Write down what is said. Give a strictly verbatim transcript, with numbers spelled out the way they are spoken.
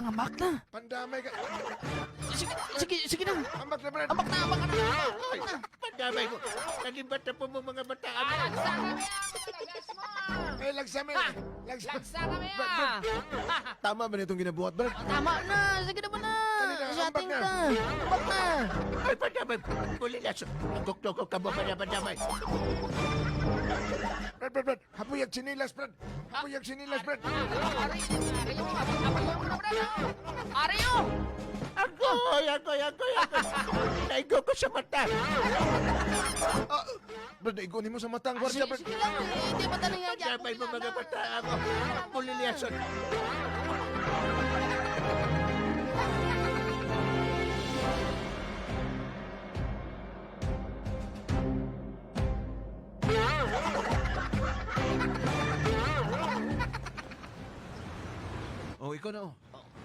Ambak na. Pandamay ka. Sige, sige, sige na. Ambak na, Brad. Ambak na, ambak na. Ambak na. Pandamay ko. Nalibat na po mo mga bata. Ah, lagsa kami ang lagas mo. Eh, lagsa, men. Ha? Lagsa. Lagsa kami, Brad, ah. Brad. Tama ba na itong ginabuhat, Brad? Tama na. Sige na ba na? Dali na, ambak na. Ambak na. Ay, pandamay. Kulilas. Tuktok ka mo, pandamay. Brad, Brad, Brad. Hapoy ang sinilas, Brad. Hapoy ang sinilas, Brad. Ari, ari, ari, ari, ari, oh. Agoy, agoy, agoy, agoy. Naigo ko sa mata. Ah, Brad, naigo nimo sa mata ang gwardiya, Brad. Sige lang, eh, hindi mata na yan. Sabay mo mga bata ako. Pulilyason.